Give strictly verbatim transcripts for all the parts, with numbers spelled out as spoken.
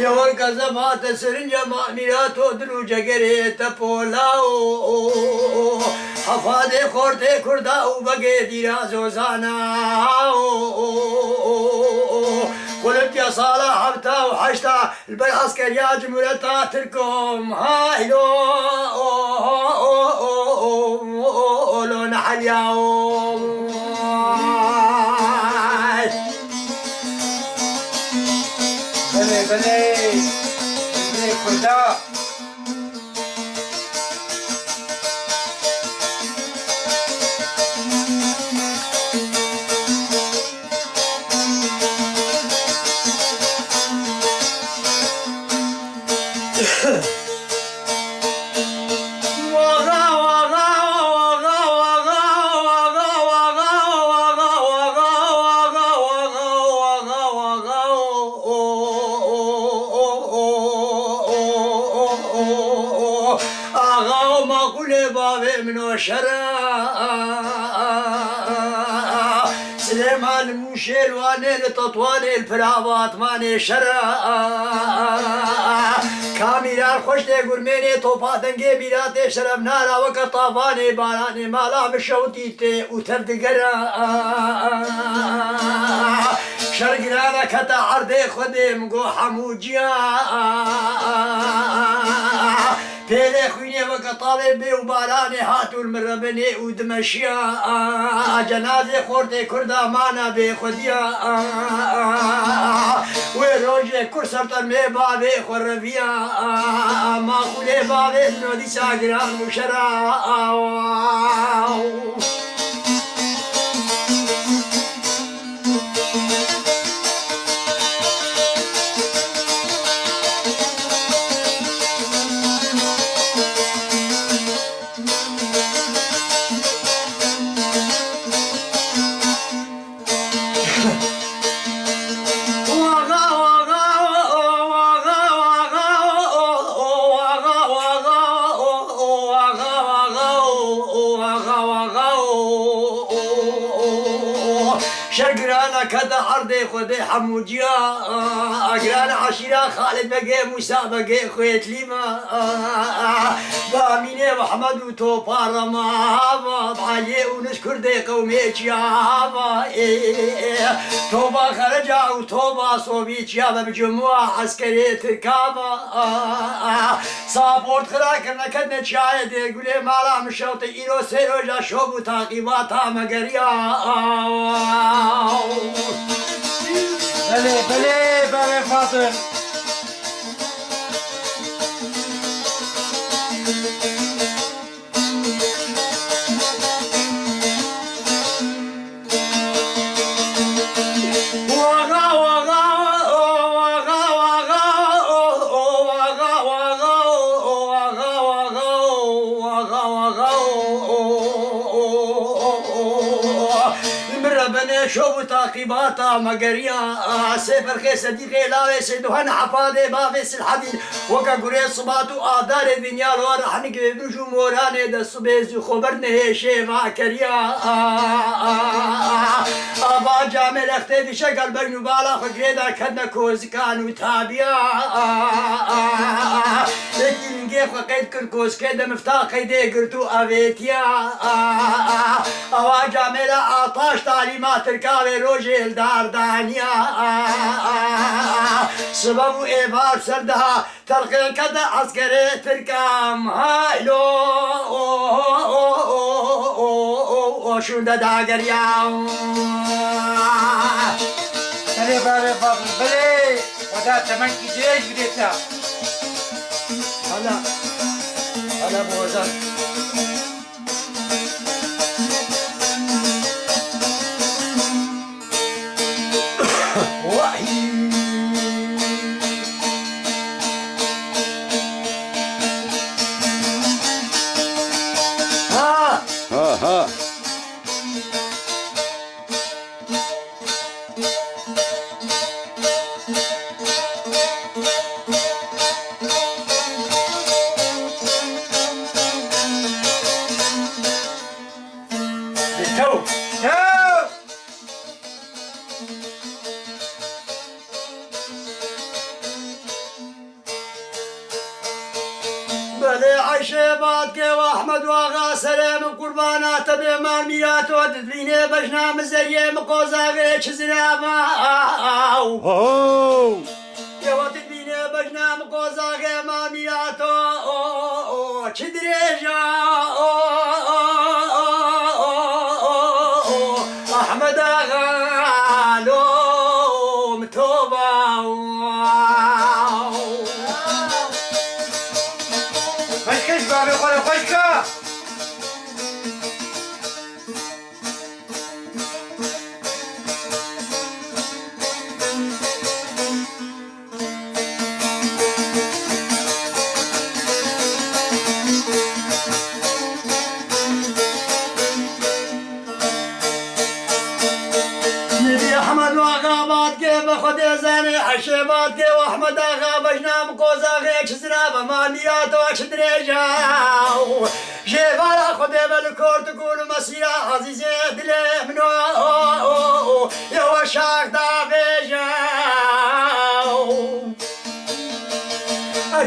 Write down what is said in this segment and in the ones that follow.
Yewar kezeb hate sirinca ma mîra to dil û cegerê te pola o. Hefadê xortê kurda û begê dîra zozana o. Qulip ya sala hefta û heşta Li ber eskeriya Cumhuriyeta Tirkom haylo lo neheliya o. Belê, belê. Belê, Kurda. Axa û maqûlê bavê min o şera. Silêman li Mûşê, li Wanê, li Tetwanê, li Piravatmanê şera. Kamîran xweş tê gurmênê topa dengê mîratê şerevnara weke tavanê baranê mala min şewtî tê û tev digera. Şer girana kete erdê Xwedê min got hemû ciya. Pêlê xwînê weke tavê bê û baranê hat û li min re binê û dimeşiya. Cenazê xortê Kurda mana bê xwediya. Wê rojê kur ser termê bavê xwe reviya. Maqûlê bavê min o dîsa giran û şera. Şer girana kete erdê Xwedê hemû ciya. Girana eşîra Xalid Begê, Mûsa Begê, Xwêtlî me. Bi Emînê Mehmed û Topa Remava, bi Eliyê Ûnis Kurdê qewmê çiyava. Ê, ê, ê. Toba Xereca û Toba Sobî çiyava, bi cumûa eskerê Tirkava. Saport xira kirine ketine çiyayê Dêrgulê mala min şewtê îro sê roja şov û taqîbata me geriya. Belê, belê, belê Fadil. Li min re benê şov û taqîbata me geriya. Sê ferxê sedîqê lawê sê duhen hefadê bavê Silhedîn. Weke gurê sibat û adarê dinya li wan re henik bê, min jû moranê de sibê zû xwe ber nehê şêva keriya. Ava camê rextê dişe gel beyn û bala xwe girê de ketine kozikan û tabiya. Yekî lingê xwe qeyd kir kozikê de mifta qeydê girt û avêtiya. Ava camê re ataş talîma Tirka vê rojê li dar daniya. Sibev û êvar ser daha Telqê kete eskerê Tirkan haylo, o, o, şûnde dageriya. Belê, belê, belê, belê. Xweda temenkî dirêj bide te. Hala, hala boğazan. Ha! Ha, ha. Belê Eyşê Badkê û Ehmed Axa, serê min qurbana te bê, mal mîra to dibînê bejna min zeriyê min qozaxê çi zirava. Ho! Yewa dibînê bejna min qozaxê, mal mîra to çi dirêja. Ehmed Axa, lom toba. Xweşke ji bavê xwe re xweşke. Nibî Ehmed Axa Badkê bi Xwedê zanê, Eyşê Badkê û Ehmed Axa bejna min qozaxê çi zirava, mal mîra to çi dirêja. Jêvala Xwedê be li kortik û li mesîra ezîzê dilê min o, o, o, o, yewa şax da vêja.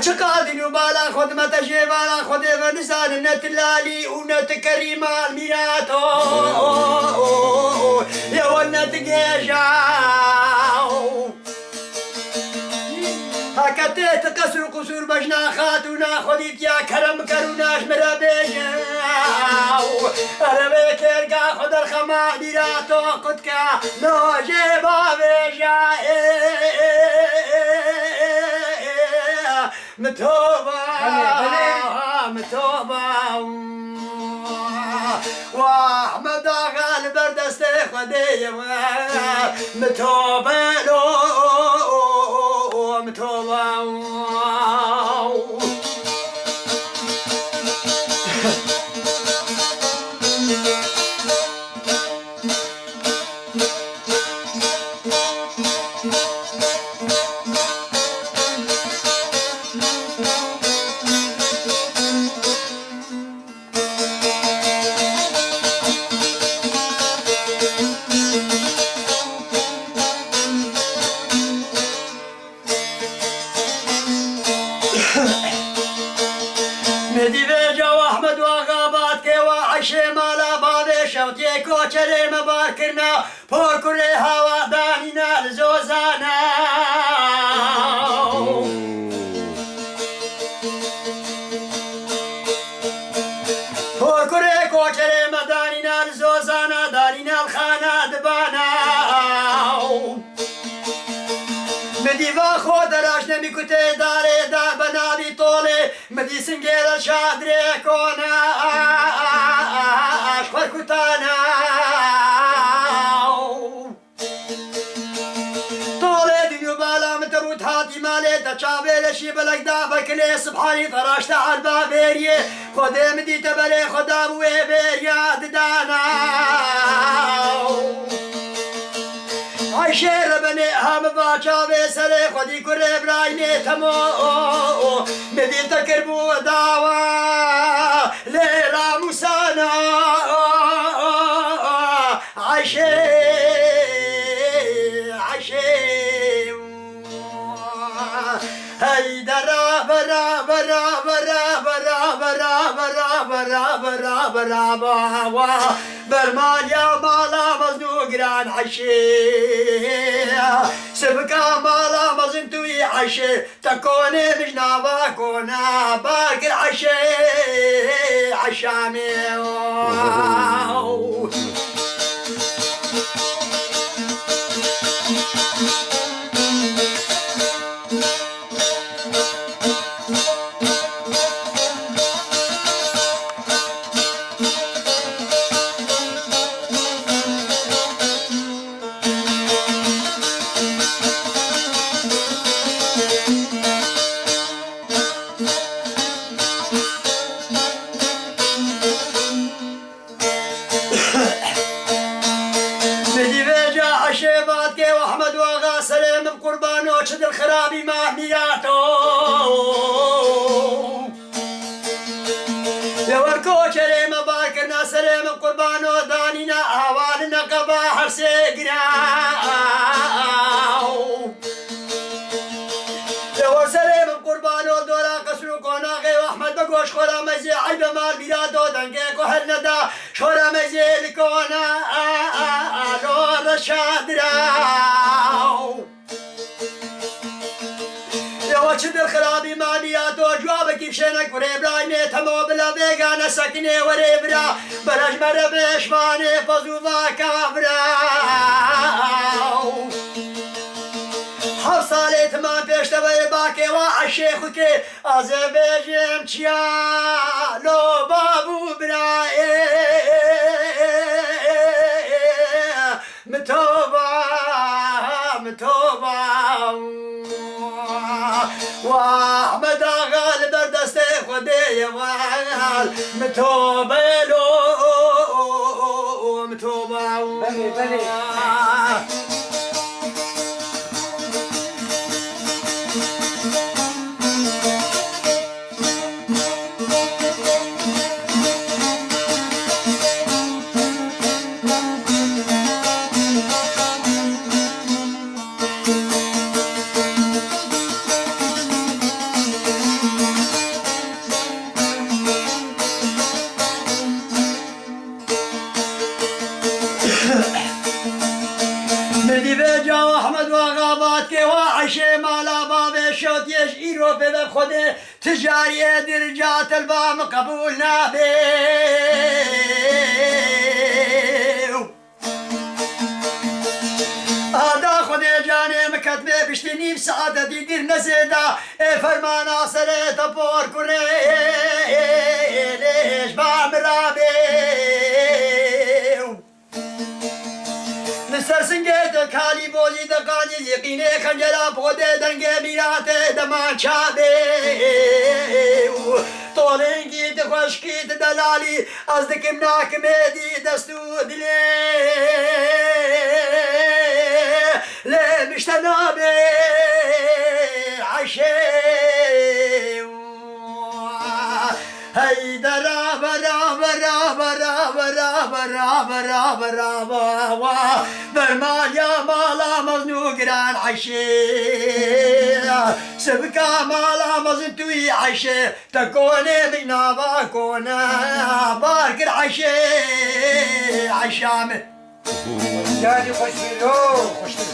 Çiqa dîn û bala xwe dime te jêvala Xwedê ve, nizanin ne tu lalî û ne tu kerî, mal mîra to yewe ne tu gêja. Heke tê tu qesr û qusûr bejna xatûna xwedî tiya kerem biker û naş min re bêje. Ere vê kêrga xwe derxe, mal mîra to qutke, no jê bavêje. Mitoba, Belê, belê. Mitoba. Wa Ehmed Axa li ber destê Xwedê ye. Mitoba lo, mitoba. Min dî vêca Ehmed Axa Badkê wa Eyşê mala bavê şewtiyê koçerê me bar kirina, por kurê hawa danîna li zozana. Por kurê koçerê me danîna li zozana, danîna li xana dibana. Min dî va xwe deraşne mî kutê darê da be navî tolê, min dî singê de şadrê kona, ji xwe kutana. Tolê dîn û bala min te bût hatî malê te, çavê leşî belek da be kilê sibhanî te raşte erba bêriyê. Xwedê min dî te berê xwe da bû wê bêriya didana. Eyşê rebenê ha min va çavê serê xwedî kurê Îbrahîmê temo. Min dî te kirbû dawa lê ramûsana. Eyşê, Eyşê. Hey dera bera bera bera bera bera bera bera bera bera bera ba wa. Bermaliya mala mezin û giran Eyşê. Sivika mala mezin tu yî Eyşê. Te konê min ji nava kona bar kir Eyşê, Eyşamê. Min dî vêca Eyşê Badkê û Ehmed Axa, serê min qurbano, çi dilxirabî ma mîra to. Yewer koçerê me bar kirina, serê min qurbano, danîna awa li neqeba her sê giran. Herneda şora mezê li kona alo reşadiraw. Yawa çi dil xirabî mabî ya to cewabekî fişêne kurê Îbrahîmê temo bila vêga nesekinê werê bira. Berejmere bêşvanê pezûva kavira. Heft salê timan pêşteveyê bakê wa eşê xwikê. Ez ê bêjim çiya lo babû birayê. Min toba, min toba. Wa Ehmed Axa li ber destê Xwedê ye wal. Min tobe lo, min toba. Belê, belê. Min dî vê cawa Ehmed Axa batkê wa eşê mala bavê şotiyê ji îro pê ve Xwedê. Ticariyê dirca telba min qebûl nabe. Ada Xwedê canê min ketmê piştî nîv saetetî dir nezêda. Ê fermana serê te por kurê lê ji ba min rabe. Li ser singê te kalî bolî de qanî yê qînê xencera podê dengê mîratê deman çavê û tolêngî di xweşkî di delalî ez dikim nakim êdî dest û dilê lê mişte nabê eşê. Heydera bera bera bera bera bera bera bera bera wa. Bermaliya mala mezin û giran eşê. Sibika mala mezin tu yî eşê. Te konê min nava kone. Bar kir eşê. Eşa min. Yanî xweş bê lo. Xweştir.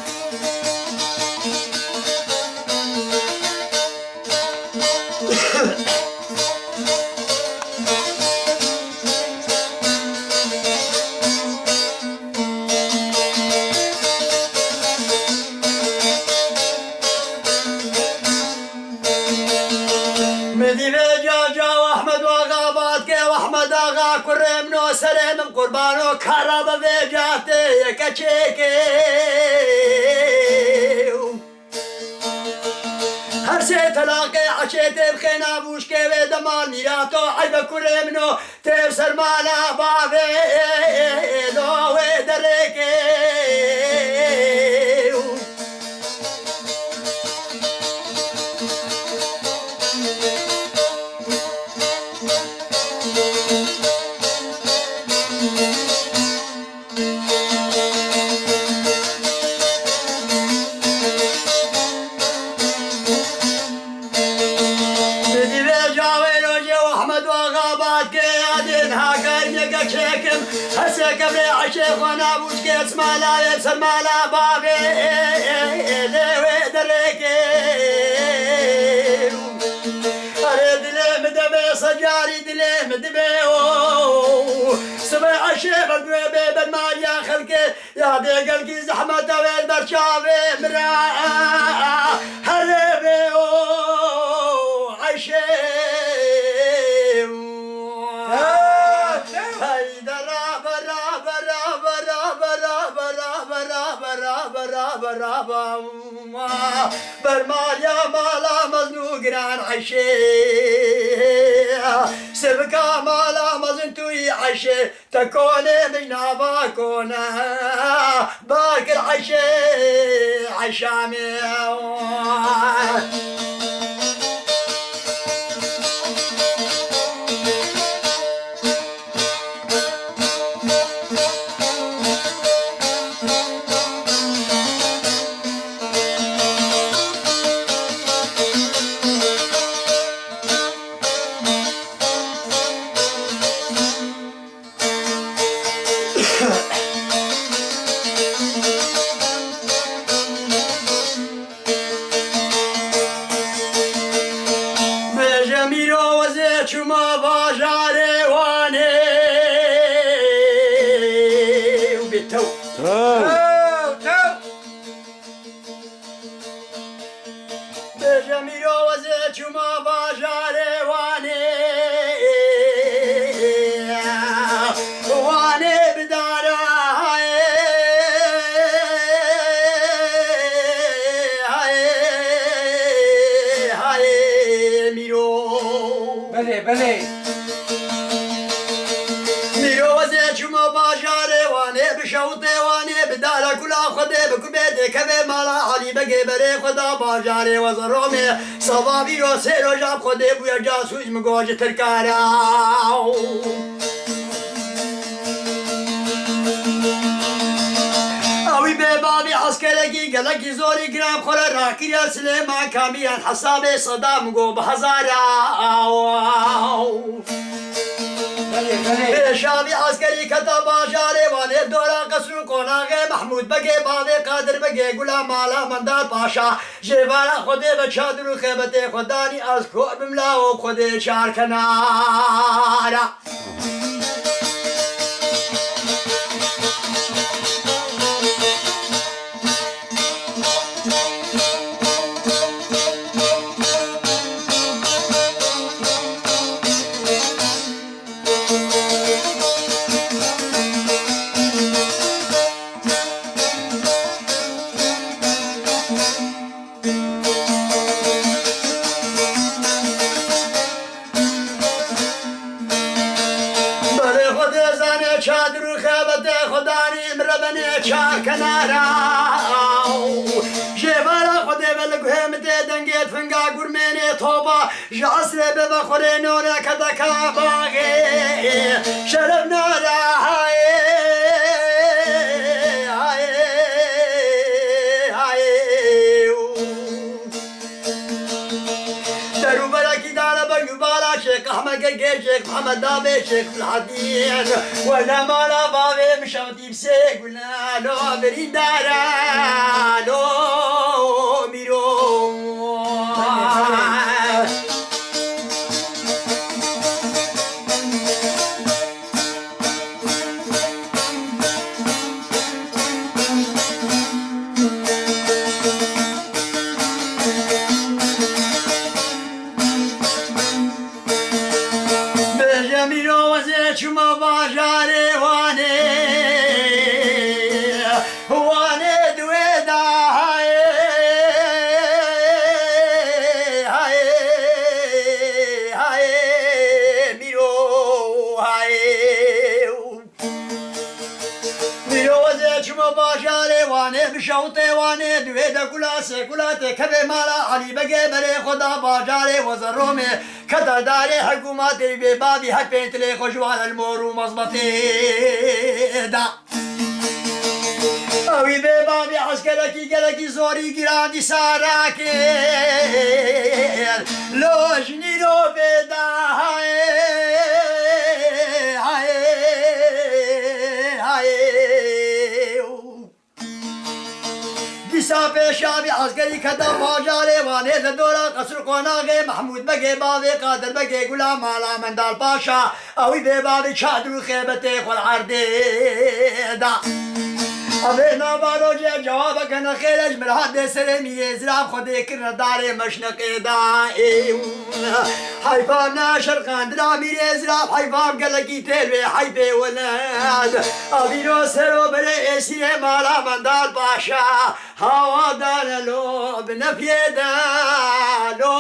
Min dî vê ca ca Ehmed Axa batkê Ehmed Axa kurê min o serê min qurbano kara be vê ca tê yeke çêkê. Her sê telaqê eşê tê bixê nav û şkê wê demal mîrato eybe kurê min o. Tê ser mala bavê lo wê derê kê. Di vê cawê rojê Ehmed Axa batkê yadê niha kayinê keçekim. Her sê kevrê eşê xwe nabûçkê smalayê ser mala bavê lê wê derêkê. Erê dilê min demê secarî dilê min dibê o. Sibê eşê berdwê bê bermariya xelkê. Yadê gelkî zehmet e wê li ber çavê min re. Herê bê o eşê. Hey, dera, bera, bera, bermaliya mala mezin û giran eşê. Sivika mala mezin tu yî eşê. Te konê min nava kone, bakir eşê, eşamê. Çûma bajarê Wanê, Wanê bi dara hayê, hayê, hayê mîro. Belê, belê. Mîro wezê çûma bajarê Wanê, bi şewtê Wanê, bi dara kula Xwedê, bi kubê dê kevê mala Elî Begê berê xwe da bajarê Wezeromê. Sava vî ro sê roja bi Xwedê bûye casûs, min got ji Tirka re. Ewî bê bavî eskerekî gelekî zorî giran xwe re rakiriye Silêman Kamî, yan hesabê seda, min got bi hezara. Belê, belê. Pêşavî eskerî keta bajarê Wanê, dora qesr û qonaxê Mehmûd Begê, bavê Qadir Begê, gula mala Mendal Paşa. Jêvara Xwedê ve çadir û xêbetê xwe danî, ez kor bim lawo Xwedê çar kenara. Belê Xwedê zane çadir û xebetê xwe danî, min re benê çar kenara. Jêvara Xwedê ve li guhê min tê dengê finga gurmênê toba. Ji esrê bê vexurê nore kedeka baxê, şeref nare hayê, hayê, hayê. Derûberekî dare beng û bala Şêx Ehmed Gegê, Şêx Mihemed Dabê, Şêx Bilhedîn. Wele mala bavê min şewtî bi sê gulalo birîndara lo mîro. Bêje mîro wezê çûma bajarê Wanê, Wanê di wê da hayê, hayê, hayê mîro hayê. Mîro wezê çûma bajarê Wanê, bi şewtê Wanê, di wê de kula sê kula tê kevê mala Elî Begê berê xwe da bajarê Wezeromê, keta darê hikûmatê bê bavî her pênc tilê xwe ji wan el mor û mezbetê da. Ewî bê bavî eskerekî gelekî zorî giran dîsa rakir. Lo ji nîro bê da hayê, hayê, hayê. Dîsa pêşavî eskerî keta bajarê Wanê, li dora qesr qonaxê Mehmûd Begê, bavê Qadir Begê, gula mala Mendal Paşa. Ewî bê bavê çadir û xêbetê xwe li erdê da. Evê nava rojê cewabeke nexêr e ji miradê serê mîrê zirav xwe dê kirine darê meşneqê da. Ê, heyfa naşerqandina mîrê zirav, heyfa gelekî têl wê heyfê weled. Evîno sero berê êsîrê mala Mendal Paşa. Hawa dane lo, bi nefyê de lo,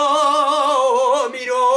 mîro.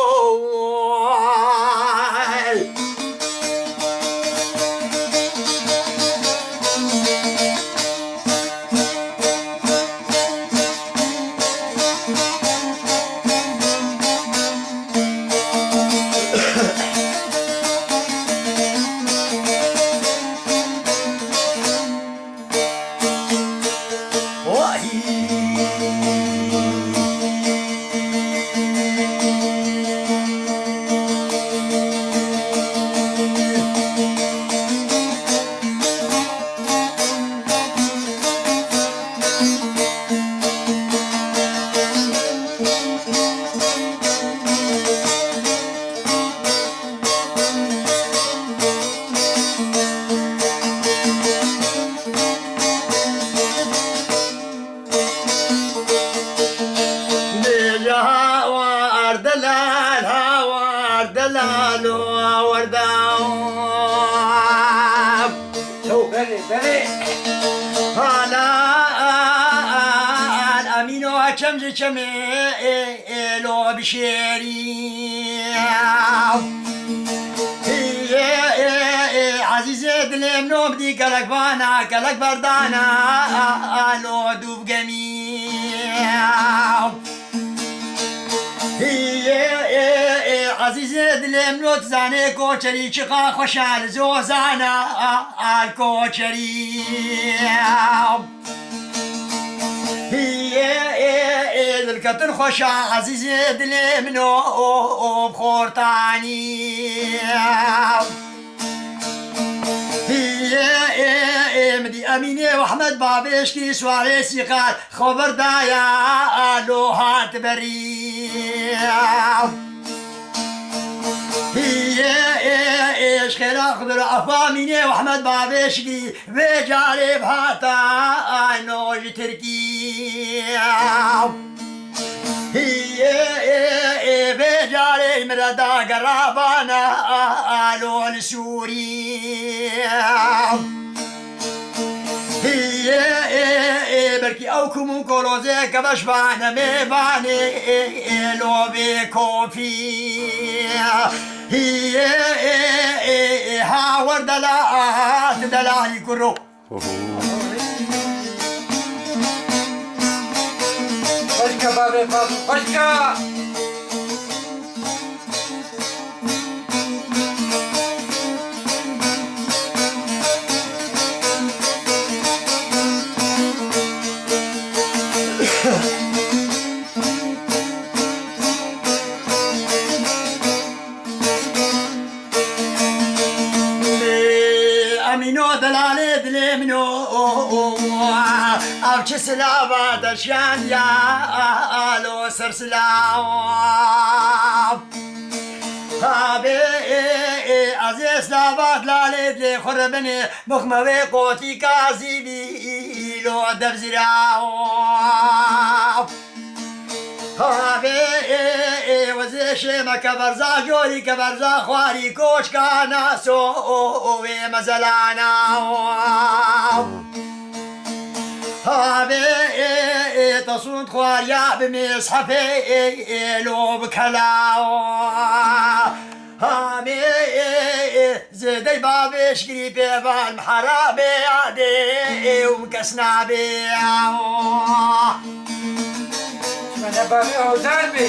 Çem ji çemê ê, ê, lo bişêrî. Ê, ê, ê, ê, ezîzê dilê min o, bidî gelek vana, gelek berdana, a, a, lo dûv gemî. Ê, ê, ê, ezîzê dilê min o, dizanê koçerî çiqa xweş e li zozana, a, a, li koçerî. Hî, ê, ê, ê, dilketin xweş e, ezîzê dilê min o, o, o, bi xortanî. Hî, ê, ê, ê, min dî Emînê û Ehmed Babêşkî, Suarê Sîqal, xwe berdaya, lo hat berî. Hî, ê, ê, ê, ji xêra Xdir Efamînê û Ehmed Babêşkî, vê carê bihata, ay no ji Tirkî. Hî, ê, ê, ê, vê carê min re da gerabana, a, a, lo li Sûrî. Hî, ê, ê, ê, belkî ew kum û kolozê keveş vane mêvanê, ê, ê, lo bê kofî. Hî, ê, ê, ê, ê, ha wer dela, a, tu delalî kuro. Xweşka bavê Fazil, xweşka! Emîno delalê dilê min o, o, o, o. Ev çi silava te şiyandiya, a, a, lo ser silav. Havê, ê, ê, ez ê silava delalê dilê xwe re binê, bixme wê qotîka zîvî, lo dev zirav. Havê, ê, ê, wezê şême keverza jorî, keverza xwarî, koçka naso, o, o, wê mezelana. Havê, ê, ê, tesûnd xwariya bi mêzhefê, ê, ê, lo bi kela. Hamê, ê, ê, zêdey bavêşgirî pêvan heramê yadê, ê, û kes nabê. Ji me ne bavê hodar bê.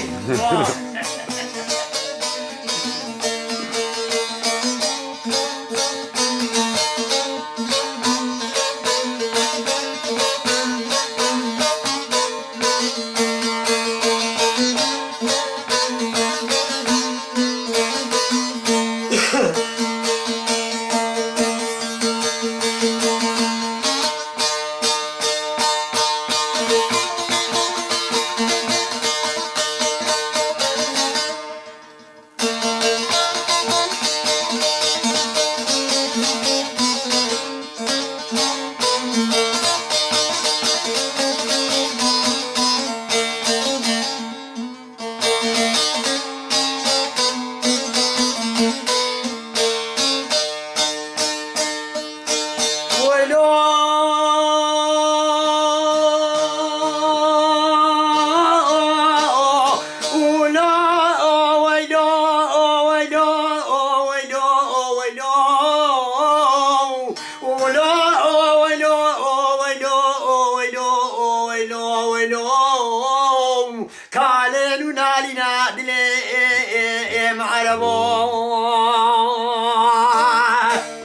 Kalên û nalîna dilê ê, ê, ê, em Erebo.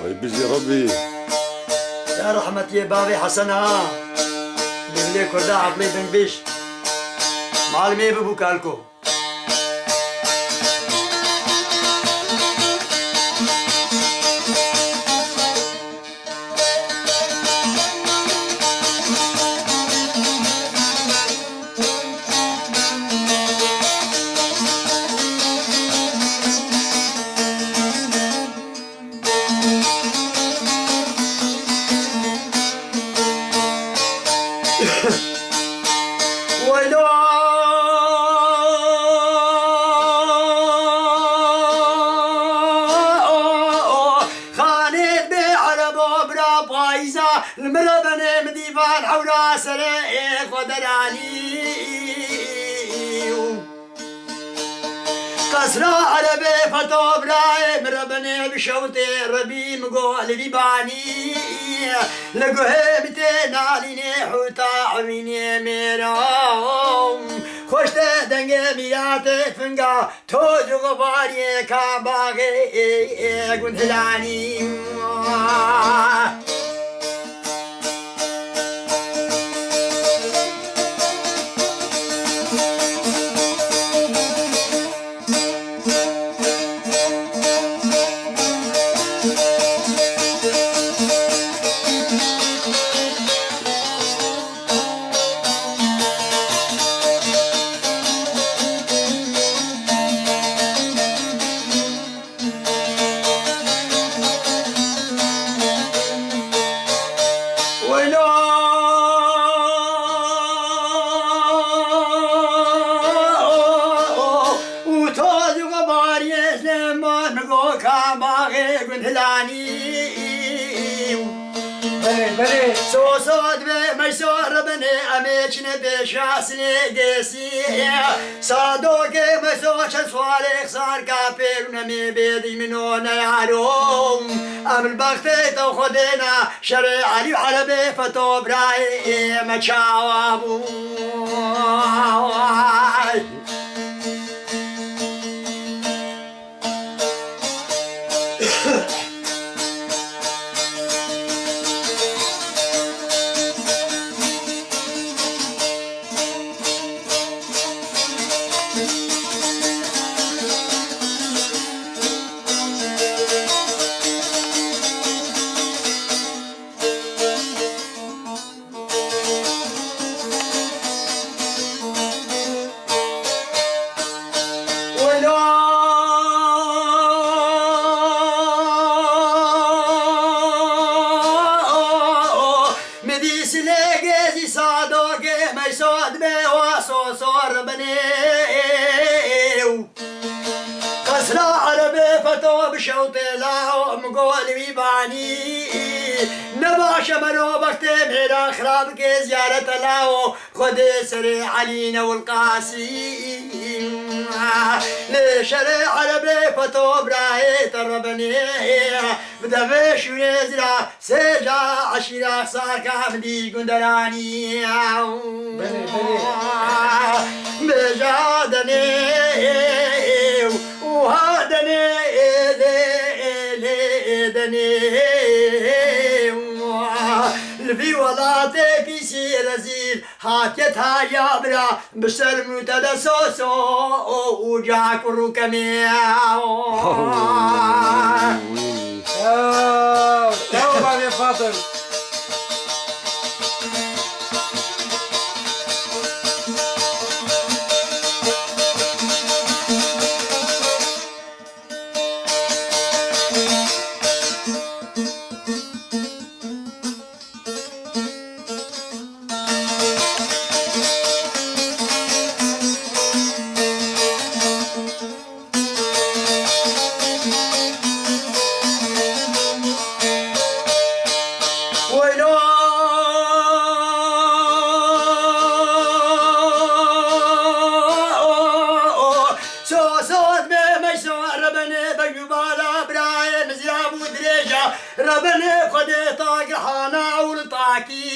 Ay bizî Rebbî. Ya rehmetiyê bavê Hesena. Dilê Kurda Eblê Dengbêj. Malimê bibû kalko. Weylo! Xanê bê erebo bira payîza, li min re benê min dîvan hewra. Serê xwe deranî. Qesra Erebê Feto birayê min, rebenê bi şewtê rebî min got li vî banî. Li guhê min tê nalînê hûta evînê mêra. Xweş te dengê mîratê finga. Toz û xebariyê ka baxê gund hilanî. Weylo! Û toz û xebariyê zêman go ka baxê gund hilanî. Belê, belê. Soso dibê meyso rebinê, em ê çine pêşa sinê gêsî. Sadokê meyso çend swalê xisar ka pêr û nemê bê dî min o neyaro. Em li bextê te xwedê ne şerê Elî Erebê Feto birayê me çawa bû. Midî silê gêzî Sadokê meyso dibê wa soso rebinê. Qesra Erebê Feto bi şewtê lawo min go li wî banî. Ne baş e mero bextê mêra xirabikê ziyarete lawo. Xwedê serê Elî ne Wilqasî. Lê şerê Erebê Feto birayê te rebinê. Bi devê şûnê zira Sê cara eşîra xisar ka min dî gunderanî. Belê, belê. Bêja denê û ha denê lê, lê denê. Li vî welatê pîsî rezîl hatiye tariya bira. Bi ser min te de soso û ca kurûkemê. Ew, ew bavê Fatim. Weylo! Soso dibê meyso rebenê beg û bala birayê mizra bû dirêja. Rebenê Xwedê tagihana û li takî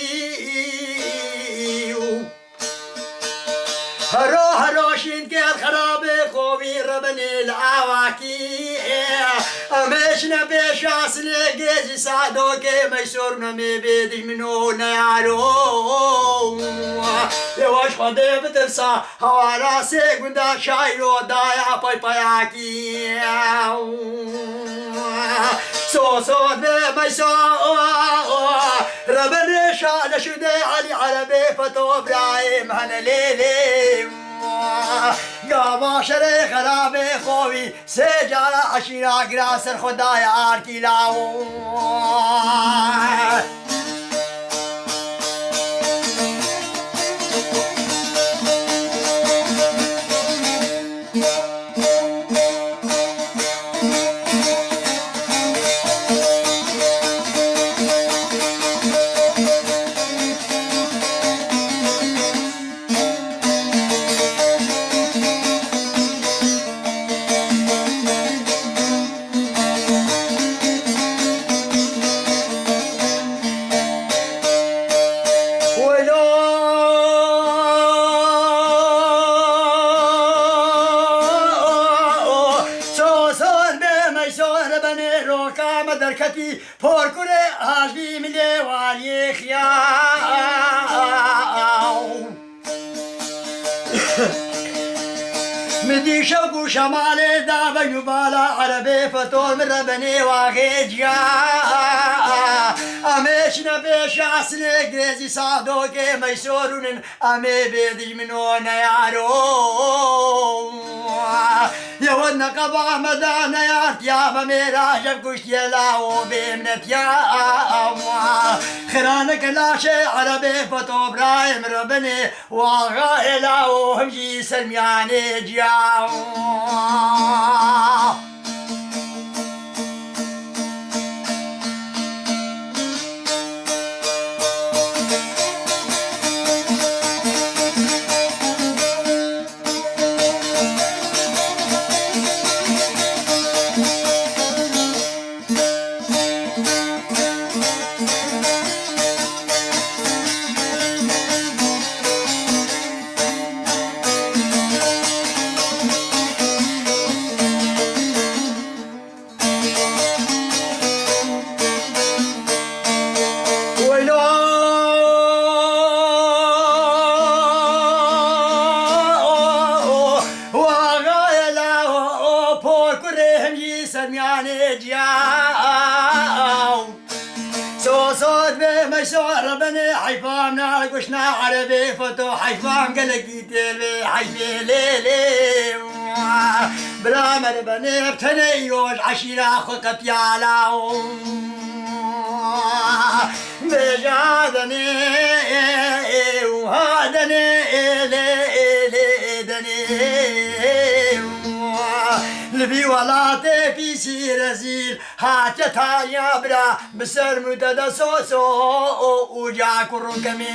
û hero hero şîn kel xerabê xovî rebenê li awakî. Em ê çine pêşa sinê gêzî Sadokê meysor nemê bê dijmin û neyaro. Yewaş Xwedê bitirsa. Hawara sê gunda şaîro daya paypayakî. Soso de meyso, rebenê şa leşûdê Elî Erebê Feto birayê min hene lê lê. Gava şerê xerabê xovî. Sê cara eşîra gira ser xwe daye arkî lawo. ketî porkurê hajî milê waliyê xiyaw. Min dî şewk û şemalê da beng û bala erebê fetol min re benê waxê ciya. Em ê çine pêşa sinê girêzî sadokê meysor û nin. Em ê bê dijmin û neyaro. Yewe neqeba me da neyartiya me mêra jev kuştiye la û bê minetiya. Xirane ke laşê erebê feto birayê min re binê, waxa hêla û him jî ser miyanê ciya. Sermiyanê ciya. Sosot be meşor bene heyfam na kuşna erebê foto heyfam gelekî têl be heyfê lê lê. Bila me de bene tenê yoj eşîra xwe qetiyala. Bêja denê û ha denê lê lê denê. Li vî welatê pîsî rezîl hatiye taliya bira bi ser min te de soso û ca kurûkemê.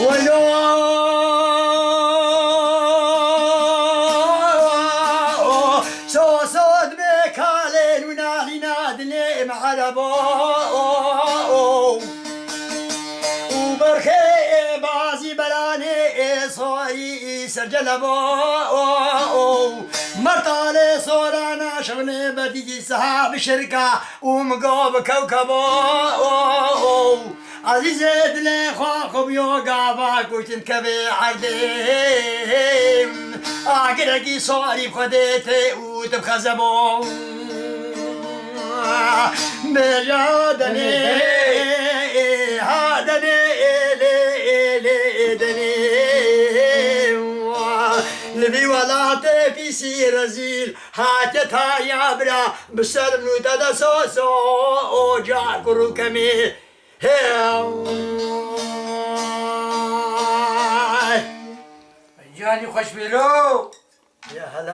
Welo soso dibe kalên wina lîna dilê me erebo. Û berxê ê bazî belanê ê sorî sercelebo. Mertalê sorana şevnê bedî siha bi şirka û migo bi kewkebo. Ezîzê dilê xwe xwe biyo gava kuştin kevê erdê. Agirekî sorî xwedê tê û tu bixezebo. Bêja denê, ha denê, lê, lê denê. Li vî welatê pîsî rezîl hatiye taliya bira bi ser min û te de soso oca kurûkemê. Hey! Canî xweş bêlo. Ya hele